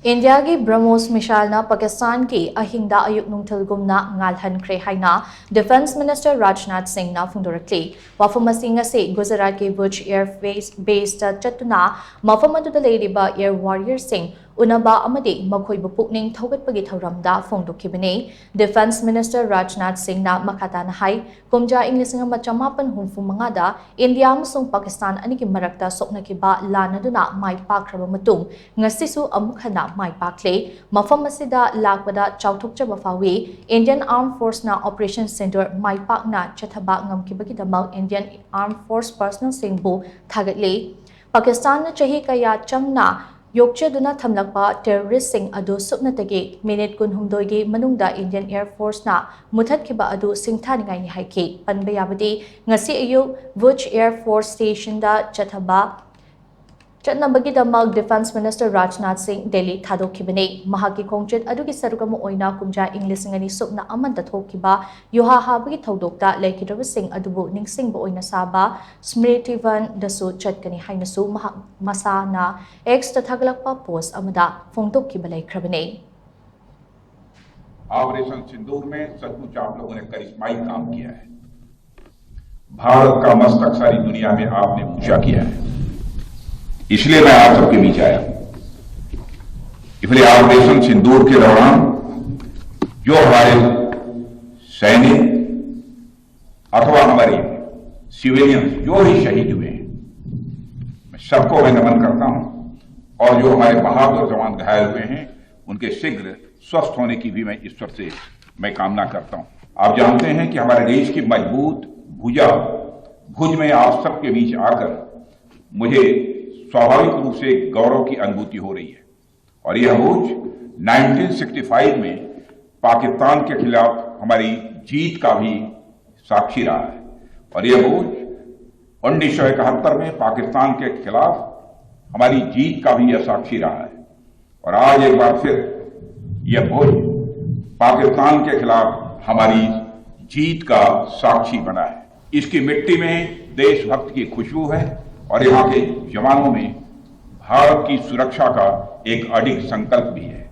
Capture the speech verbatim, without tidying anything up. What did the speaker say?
ꯏꯟꯗꯤꯌꯥꯒꯤ ꯕ꯭ꯔꯍꯃꯣꯁ ꯃꯤꯁꯥꯏꯜꯅ ꯄꯥꯀꯤꯁꯇꯥꯟꯒꯤ ꯑꯍꯤꯡꯗ ꯑꯌꯨꯛ ꯅꯨꯡꯊꯤꯜꯒꯨꯝꯅ ꯉꯥꯜꯍꯟꯈ꯭ꯔꯦ ꯍꯥꯏꯅ ꯗꯤꯐꯦꯟꯁ ꯃꯤꯅꯤꯁꯇꯔ ꯔꯥꯖꯅꯥꯊ ꯁꯤꯡꯅ ꯐꯣꯡꯗꯣꯔꯛꯂꯤ꯫ ꯋꯥꯐꯝ ꯑꯁꯤ ꯉꯁꯤ ꯒꯨꯖꯔꯥꯠꯀꯤ ꯚꯨꯖ ꯑꯦꯌꯔ ꯕꯦꯁꯇ ꯆꯠꯇꯨꯅ ꯃꯐꯝ ꯑꯗꯨꯗ ꯂꯩꯔꯤꯕ ꯑꯦꯌꯔ ꯋꯥꯔꯤꯌꯔꯁꯤꯡ ꯎꯅꯕ ꯑꯃꯗꯤ ꯃꯈꯣꯏꯕꯨ ꯄꯨꯛꯅꯤꯡ ꯊꯧꯒꯠꯄꯒꯤ ꯊꯧꯔꯝꯗ ꯐꯣꯡꯗꯣꯛꯈꯤꯕꯅꯤ꯫ ꯗꯤꯐꯦꯟꯁ ꯃꯤꯅꯤꯁꯇꯔ ꯔꯥꯖꯅꯥꯊ ꯁꯤꯡꯅ ꯃꯈꯥ ꯇꯥꯅ ꯍꯥꯏ, ꯀꯨꯝꯖꯥ ꯏꯪ ꯂꯤꯁꯤꯡ ꯑꯃ ꯆꯃꯥꯄꯟ ꯍꯨꯝꯐꯨ ꯃꯉꯥꯗ ꯏꯟꯗꯤꯌꯥ ꯑꯃꯁꯨꯡ ꯄꯥꯀꯤꯁꯇꯥꯟ ꯑꯅꯤꯒꯤ ꯃꯔꯛꯇ ꯁꯣꯛꯅꯈꯤꯕ ꯂꯥꯟ ꯑꯗꯨꯅ ꯃꯥꯏ ꯄꯥꯛꯈ꯭ꯔꯕ ꯃꯇꯨꯡ, ꯉꯁꯤꯁꯨ ꯑꯃꯨꯛ ꯍꯟꯅ ꯃꯥꯏ ꯄꯥꯛꯂꯦ꯫ ꯃꯐꯝ ꯑꯁꯤꯗ ꯂꯥꯛꯄꯗ ꯆꯥꯎꯊꯣꯛꯆꯕ ꯐꯥꯎꯏ꯫ ꯏꯟꯗꯤꯌꯟ ꯑꯥꯔꯝ ꯐꯣꯔꯁꯅ ꯑꯣꯄꯔꯦꯁꯟ ꯁꯤꯟꯗꯨꯔ ꯃꯥꯏ ꯄꯥꯛꯅ ꯆꯠꯊꯕ ꯉꯝꯈꯤꯕꯒꯤꯗꯃꯛ ꯏꯟꯗꯤꯌꯟ ꯑꯥꯔꯝ ꯐꯣꯔꯁ ꯄꯔꯁꯅꯦꯜꯁꯤꯡꯕꯨ ꯊꯥꯒꯠꯂꯤ꯫ ꯄꯥꯀꯤꯁꯇꯥꯟꯅ ꯆꯍꯤ ꯀꯌꯥ ꯆꯪꯅ ꯌꯣꯛꯆꯗꯨꯅ ꯊꯝꯂꯛꯄ ꯇꯦꯔꯣꯔꯤꯁꯁꯤꯡ ꯑꯗꯨ ꯁꯨꯞꯅꯇꯒꯤ ꯃꯤꯅꯤꯠ ꯀꯨꯟꯍꯨꯝꯗꯣꯏꯒꯤ ꯃꯅꯨꯡꯗ ꯏꯟꯗꯤꯌꯟ ꯑꯦꯌꯔ ꯐꯣꯔꯁꯅ ꯃꯨꯊꯠꯈꯤꯕ ꯑꯗꯨ ꯁꯤꯡꯊꯥꯅꯤꯡꯉꯥꯏꯅꯤ ꯍꯥꯏꯈꯤ꯫ ꯄꯟꯕ ꯌꯥꯕꯗꯤ, ꯉꯁꯤ ꯑꯌꯨꯛ ꯚꯨꯖ ꯑꯦꯌꯔ ꯐꯣꯔꯁ ꯁ꯭ꯇꯦꯁꯟꯗ ꯆꯠꯊꯕ ꯆꯠꯅꯕꯒꯤꯗꯃꯛ ꯗꯤꯐꯦꯟꯁ ꯃꯤꯅꯤꯁꯇꯔ ꯔꯥꯖꯅꯥꯊ ꯁꯤꯡ ꯗꯦꯜꯂꯤ ꯊꯥꯗꯣꯛꯈꯤꯕꯅꯤ꯫ ꯃꯍꯥꯛꯀꯤ ꯈꯣꯡꯆꯠ ꯑꯗꯨꯒꯤ ꯁꯔꯨꯛ ꯑꯃ ꯑꯣꯏꯅ ꯀꯨꯝꯖꯥ ꯏꯪ ꯂꯤꯁꯤꯡ ꯑꯅꯤ ꯁꯨꯞꯅ ꯑꯃꯗ ꯊꯣꯛꯈꯤꯕ ꯌꯨꯍꯥ ꯍꯥꯕꯒꯤ ꯊꯧꯗꯣꯛꯇ ꯂꯩꯈꯤꯗ꯭ꯔꯕꯁꯤꯡ ꯑꯗꯨꯕꯨ ꯅꯤꯡꯁꯤꯡꯕ ꯑꯣꯏꯅ ꯁꯥꯕ ꯁ꯭ꯃ꯭ꯔꯤꯇꯤꯚꯟꯗꯁꯨ ꯆꯠꯀꯅꯤ ꯍꯥꯏꯅꯁꯨ ꯃꯍꯥꯛ ꯃꯁꯥꯅ ꯑꯦꯛꯁꯇ ꯊꯥꯒꯠꯂꯛꯄ ꯄꯣꯁ ꯑꯃꯗ ꯐꯣꯡꯗꯣꯛꯈꯤꯕ ꯂꯩꯈ꯭ꯔꯕꯅꯤ꯫ ऑपरेशन सिंदूर में सचमुच आप लोगों ने करिश्माई काम किया है। भारत का मस्तक सारी दुनिया में आपने ऊंचा किया है, इसलिए मैं आप सबके बीच आया हूं। इसलिए ऑपरेशन सिंदूर के दौरान जो हमारे सैनिक अथवा हमारे सिविलियंस जो भी शहीद हुए हैं, मैं सबको मैं नमन करता हूं, और जो हमारे बहादुर जवान घायल हुए हैं, उनके शीघ्र स्वस्थ होने की भी मैं ईश्वर से मैं कामना करता हूं। आप जानते हैं कि हमारे देश की मजबूत भुजा भुज में आप सबके बीच आकर मुझे स्वाभाविक रूप से एक गौरव की अनुभूति हो रही है, और यह भुज नाइनटीन सिक्सटी फ़ाइव में पाकिस्तान के खिलाफ हमारी जीत का भी साक्षी रहा है, और यह भुज उन्नीस सौ इकहत्तर में पाकिस्तान के खिलाफ हमारी जीत का भी यह साक्षी रहा है, और आज एक बार फिर यह भुज पाकिस्तान के खिलाफ हमारी जीत का साक्षी बना है। इसकी मिट्टी में देशभक्त की खुशबू है और यहाँ के जवानों में भारत की सुरक्षा का एक अडिग संकल्प भी है।